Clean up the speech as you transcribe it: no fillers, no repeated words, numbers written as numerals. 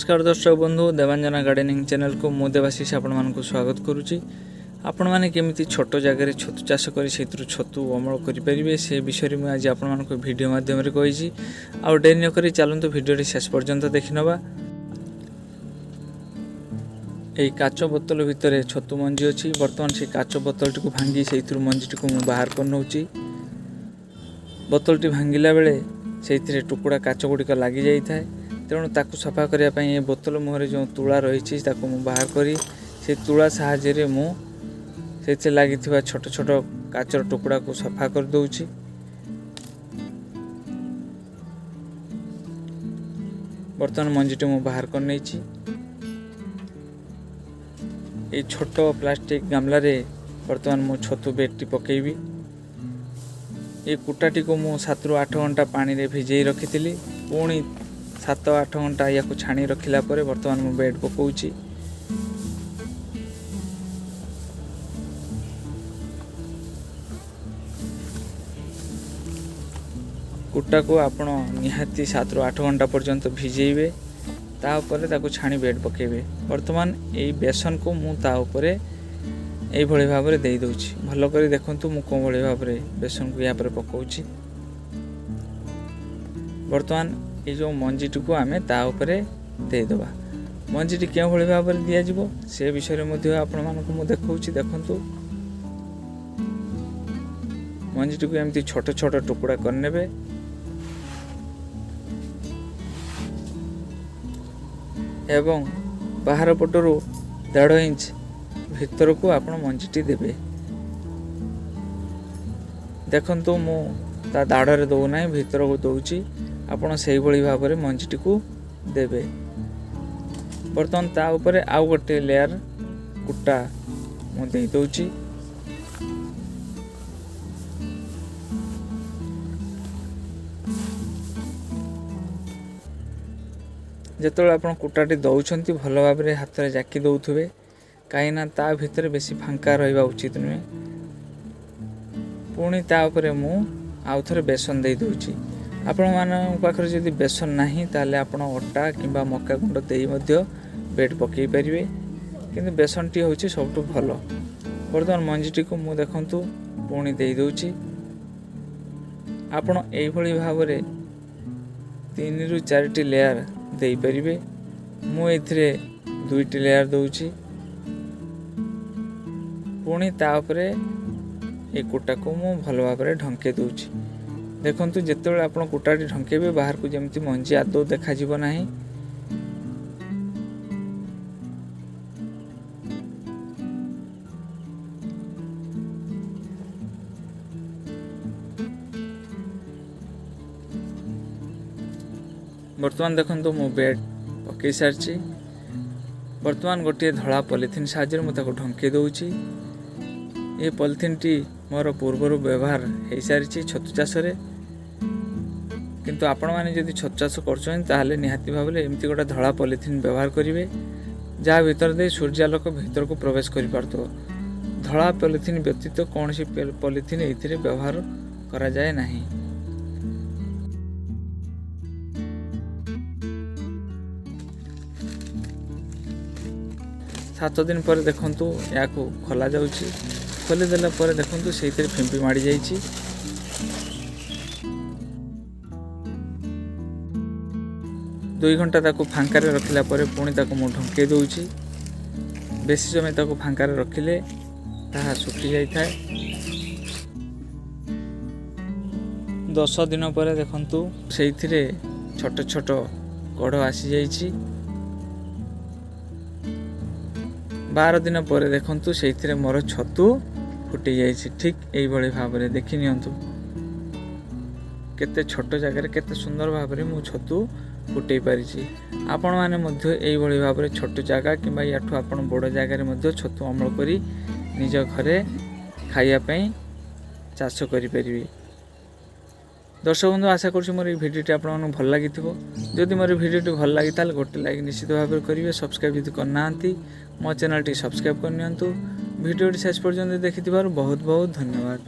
ନମସ୍କାର ଦର୍ଶକ ବନ୍ଧୁ, ଦେବାଞ୍ଜନା ଗାର୍ଡେନିଂ ଚ୍ୟାନେଲକୁ ମୁଁ ଦେବାଶିଷ ଆପଣମାନଙ୍କୁ ସ୍ୱାଗତ କରୁଛି। ଆପଣମାନେ କେମିତି ଛୋଟ ଜାଗାରେ ଛତୁ ଚାଷ କରି ସେଥିରୁ ଛତୁ ଅମଳ କରିପାରିବେ, ସେ ବିଷୟରେ ମୁଁ ଆଜି ଆପଣମାନଙ୍କୁ ଭିଡ଼ିଓ ମାଧ୍ୟମରେ କହିଛି। ଆଉ ଡେରି ନକରି ଚାଲନ୍ତୁ, ଭିଡ଼ିଓଟି ଶେଷ ପର୍ଯ୍ୟନ୍ତ ଦେଖିନେବା। ଏଇ କାଚ ବୋତଲ ଭିତରେ ଛତୁ ମଞ୍ଜି ଅଛି। ବର୍ତ୍ତମାନ ସେ କାଚ ବୋତଲଟିକୁ ଭାଙ୍ଗି ସେଇଥିରୁ ମଞ୍ଜିଟିକୁ ମୁଁ ବାହାର କରିନେଉଛି। ବୋତଲଟି ଭାଙ୍ଗିଲା ବେଳେ ସେଇଥିରେ ଟୁକୁଡ଼ା କାଚ ଗୁଡ଼ିକ ଲାଗିଯାଇଥାଏ। ତେଣୁ ତାକୁ ସଫା କରିବା ପାଇଁ ଏ ବୋତଲ ମୁହଁରେ ଯେଉଁ ତୁଳା ରହିଛି, ତାକୁ ମୁଁ ବାହାର କରି ସେ ତୁଳା ସାହାଯ୍ୟରେ ମୁଁ ସେଥିରେ ଲାଗିଥିବା ଛୋଟ ଛୋଟ କାଚର ଟୁକୁଡ଼ାକୁ ସଫା କରିଦେଉଛି। ବର୍ତ୍ତମାନ ମଞ୍ଜିଟି ମୁଁ ବାହାର କରିନେଇଛି। ଏଇ ଛୋଟ ପ୍ଲାଷ୍ଟିକ୍ ଗାମଲାରେ ବର୍ତ୍ତମାନ ମୁଁ ଛତୁ ବେଡ଼ଟି ପକାଇବି। ଏ କୁଟାଟିକୁ ମୁଁ 7ରୁ 8 ଘଣ୍ଟା ପାଣିରେ ଭିଜେଇ ରଖିଥିଲି। ପୁଣି 7-8 ଘଣ୍ଟା ୟାକୁ ଛାଣି ରଖିଲା ପରେ ବର୍ତ୍ତମାନ ମୁଁ ବେଡ଼୍ ପକାଉଛି। କୁଟାକୁ ଆପଣ ନିହାତି 7ରୁ 8 ଘଣ୍ଟା ପର୍ଯ୍ୟନ୍ତ ଭିଜେଇବେ, ତା ଉପରେ ତାକୁ ଛାଣି ବେଡ଼୍ ପକାଇବେ। ବର୍ତ୍ତମାନ ଏଇ ବେସନକୁ ମୁଁ ତା ଉପରେ ଏଇଭଳି ଭାବରେ ଦେଇଦେଉଛି। ଭଲ କରି ଦେଖନ୍ତୁ, ମୁଁ କେଉଁଭଳି ଭାବରେ ବେସନକୁ ୟା ଉପରେ ପକାଉଛି। ବର୍ତ୍ତମାନ ଏଇ ଯେଉଁ ମଞ୍ଜିଟିକୁ ଆମେ ତା ଉପରେ ଦେଇଦେବା। ମଞ୍ଜିଟି କେଉଁଭଳି ଭାବରେ ଦିଆଯିବ, ସେ ବିଷୟରେ ମଧ୍ୟ ଆପଣମାନଙ୍କୁ ମୁଁ ଦେଖାଉଛି। ଦେଖନ୍ତୁ, ମଞ୍ଜିଟିକୁ ଏମିତି ଛୋଟ ଛୋଟ ଟୁକୁଡ଼ା କରିନେବେ ଏବଂ ବାହାର ପଟରୁ 1.5 ଇଞ୍ଚ ଭିତରକୁ ଆପଣ ମଞ୍ଜିଟି ଦେବେ। ଦେଖନ୍ତୁ, ମୁଁ ତା ଦାଢ଼ରେ ଦେଉନାହିଁ, ଭିତରକୁ ଦେଉଛି। ଆପଣ ସେଇଭଳି ଭାବରେ ମଞ୍ଜିଟିକୁ ଦେବେ। ବର୍ତ୍ତମାନ ତା ଉପରେ ଆଉ ଗୋଟେ ଲେୟାର କୁଟା ମୁଁ ଦେଇଦେଉଛି। ଯେତେବେଳେ ଆପଣ କୁଟାଟି ଦେଉଛନ୍ତି, ଭଲ ଭାବରେ ହାତରେ ଜାକି ଦେଉଥିବେ, କାହିଁକିନା ତା ଭିତରେ ବେଶୀ ଫାଙ୍କା ରହିବା ଉଚିତ ନୁହେଁ। ପୁଣି ତା ଉପରେ ମୁଁ ଆଉ ଥରେ ବେସନ ଦେଇଦେଉଛି। ଆପଣମାନଙ୍କ ପାଖରେ ଯଦି ବେସନ ନାହିଁ, ତାହେଲେ ଆପଣ ଅଟା କିମ୍ବା ମକା ଗୁଣ୍ଡ ଦେଇ ମଧ୍ୟ ବେଡ଼୍ ପକାଇ ପାରିବେ, କିନ୍ତୁ ବେସନଟି ହେଉଛି ସବୁଠୁ ଭଲ। ବର୍ତ୍ତମାନ ମଞ୍ଜିଟିକୁ ମୁଁ ଦେଖନ୍ତୁ ପୁଣି ଦେଇଦେଉଛି। ଆପଣ ଏଇଭଳି ଭାବରେ 3ରୁ 4ଟି ଲେୟାର ଦେଇପାରିବେ। ମୁଁ ଏଥିରେ ଦୁଇଟି ଲେୟାର ଦେଉଛି। ପୁଣି ତା ଉପରେ ଏ କୁଟାକୁ ମୁଁ ଭଲ ଭାବରେ ଢଙ୍କେଇ ଦେଉଛି। ଦେଖନ୍ତୁ, ଯେତେବେଳେ ଆପଣ କୁଟାଟି ଢଙ୍କେଇବେ, ବାହାରକୁ ଯେମିତି ମଞ୍ଜି ଆଦୌ ଦେଖାଯିବ ନାହିଁ। ବର୍ତ୍ତମାନ ଦେଖନ୍ତୁ, ମୁଁ ବେଡ଼୍ ପକାଇ ସାରିଛି। ବର୍ତ୍ତମାନ ଗୋଟିଏ ଧଳା ପଲିଥିନ୍ ସାହାଯ୍ୟରେ ମୁଁ ତାକୁ ଢଙ୍କେଇ ଦେଉଛି। ଏ ପଲିଥିନ୍ଟି ମୋର ପୂର୍ବରୁ ବ୍ୟବହାର ହେଇସାରିଛି ଛତୁ ଚାଷରେ, କିନ୍ତୁ ଆପଣମାନେ ଯଦି ଛତୁ ଚାଷ କରୁଛନ୍ତି, ତାହେଲେ ନିହାତି ଭାବରେ ଏମିତି ଗୋଟେ ଧଳା ପଲିଥିନ୍ ବ୍ୟବହାର କରିବେ, ଯାହା ଭିତରେ ଦେଇ ସୂର୍ଯ୍ୟାଲୋକ ଭିତରକୁ ପ୍ରବେଶ କରିପାରୁଥିବ। ଧଳା ପଲିଥିନ୍ ବ୍ୟତୀତ କୌଣସି ପଲିଥିନ୍ ଏଇଥିରେ ବ୍ୟବହାର କରାଯାଏ ନାହିଁ। 7 ଦିନ ପରେ ଦେଖନ୍ତୁ, ଏହାକୁ ଖୋଲା ଯାଉଛି। ଖୋଲିଦେଲା ପରେ ଦେଖନ୍ତୁ, ସେଇଥିରେ ଫିମ୍ପି ମାଡ଼ି ଯାଇଛି। 2 ଘଣ୍ଟା ତାକୁ ଫାଙ୍କାରେ ରଖିଲା ପରେ ପୁଣି ତାକୁ ମୁଁ ଢଙ୍କେଇ ଦେଉଛି। ବେଶୀ ସମୟ ତାକୁ ଫାଙ୍କାରେ ରଖିଲେ ତାହା ଶୁଖି ଯାଇଥାଏ। 10 ଦିନ ପରେ ଦେଖନ୍ତୁ, ସେଇଥିରେ ଛୋଟ ଛୋଟ କଢ଼ ଆସିଯାଇଛି। 12 ଦିନ ପରେ ଦେଖନ୍ତୁ, ସେଇଥିରେ ମୋର ଛତୁ ଫୁଟି ଯାଇଛି। ଠିକ୍ ଏଇଭଳି ଭାବରେ ଦେଖି ନିଅନ୍ତୁ, କେତେ ଛୋଟ ଜାଗାରେ କେତେ ସୁନ୍ଦର ଭାବରେ ମୁଁ ଛତୁ ଫୁଟେଇ ପାରିଛି। ଆପଣମାନେ ମଧ୍ୟ ଏଇଭଳି ଭାବରେ ଛୋଟ ଜାଗା କିମ୍ବା ୟାଠୁ ଆପଣ ବଡ଼ ଜାଗାରେ ମଧ୍ୟ ଛତୁ ଅମଳ କରି ନିଜ ଘରେ ଖାଇବା ପାଇଁ ଚାଷ କରିପାରିବେ। ଦର୍ଶକ ବନ୍ଧୁ, ଆଶା କରୁଛି ମୋର ଏଇ ଭିଡ଼ିଓଟି ଆପଣମାନଙ୍କୁ ଭଲ ଲାଗିଥିବ। ଯଦି ମୋର ଭିଡ଼ିଓଟି ଭଲ ଲାଗେ, ତାହେଲେ ଗୋଟେ ଲାଇକ୍ ନିଶ୍ଚିତ ଭାବରେ କରିବେ। ସବସ୍କ୍ରାଇବ୍ ଯଦି କରିନାହାନ୍ତି, ମୋ ଚ୍ୟାନେଲଟି ସବସ୍କ୍ରାଇବ୍ କରିନିଅନ୍ତୁ। ଭିଡ଼ିଓଟି ଶେଷ ପର୍ଯ୍ୟନ୍ତ ଦେଖିଥିବାରୁ ବହୁତ ବହୁତ ଧନ୍ୟବାଦ।